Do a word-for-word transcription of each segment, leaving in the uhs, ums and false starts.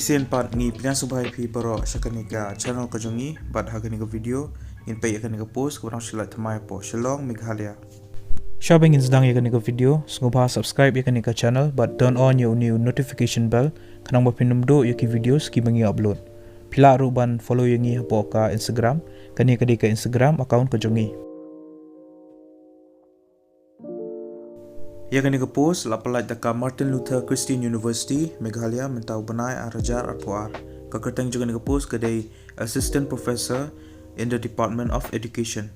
Sien pat ngi pdiang sngewbha ïa phi baroh sha kane ka channel ka jong ngi, bad ha kane ka video ngin peit ïa kane ka post kaba dang shu lait thymmai hapoh Shillong, Meghalaya. Shwa ba ngin sdang ïa kane ka video, sngewbha subscribe ïa kane ka channel bad turn on ïa une u notification bell, khnang ba phin ym duh ïa ki videos kiba ngi upload. Phi lah ruh ban follow ïa ngi hapoh ka Instagram, kane ka dei ka Instagram account ka jong ngi. Ïa kane ka post la pyllait da ka Martin Luther Christian University, Meghalaya, mynta u bnai ar hajar arphew ar. Ka kyrteng jong kane ka post ka dei Assistant Professor in the Department of Education.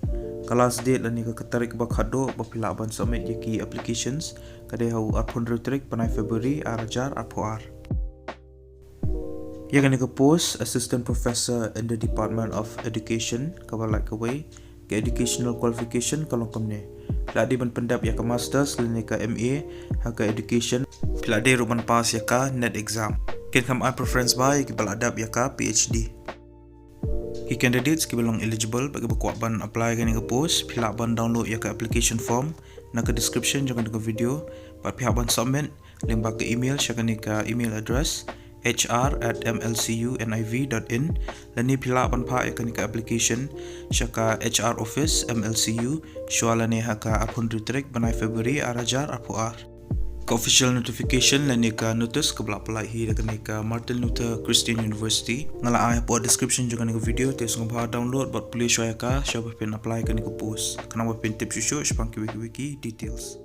Ka last date lane ka tarik ba khatduh ba phi lah ban submit ïa ki applications ka dei ha u arphew hynriew tarik bnai February ar hajar arphew ar. Ïa kane ka post Assistant Professor in the Department of Education kaba lait kawei, ka educational qualification ka long kumne: phi lah dei ban pyndep ïa ka masters lane ka M A ha ka education. Phi lah dei ruh ban pass ïa ka NET exam. Kin kham ai preference bha ïa kiba lah dep ïa ka P H D. Ki candidates kiba long eligible bad kiba kwah ban apply kane ka post, phi lah ban download ïa ka application form na ka description jong kane ka video, bad phi hap ban submit lyngba ka email sha kane ka email address, H R at M L C U N I V dot in, lane phi lah ban phah ïa kane ka application sha ka H R office M L C U shwa lane ha ka arphew hynriew tarik bnai February ar hajar arphew ar. Ka official notification lane ka notice kaba la pyllait hi da kane ka Martin Luther Christian University nga la ai hapoh description jong kane ka video, te sngewbha download bad pule shwa ïa ka shwa ba phin apply kane ka post, khnang ba phin tip shuh shuh shaphang kiwei kiwei ki details.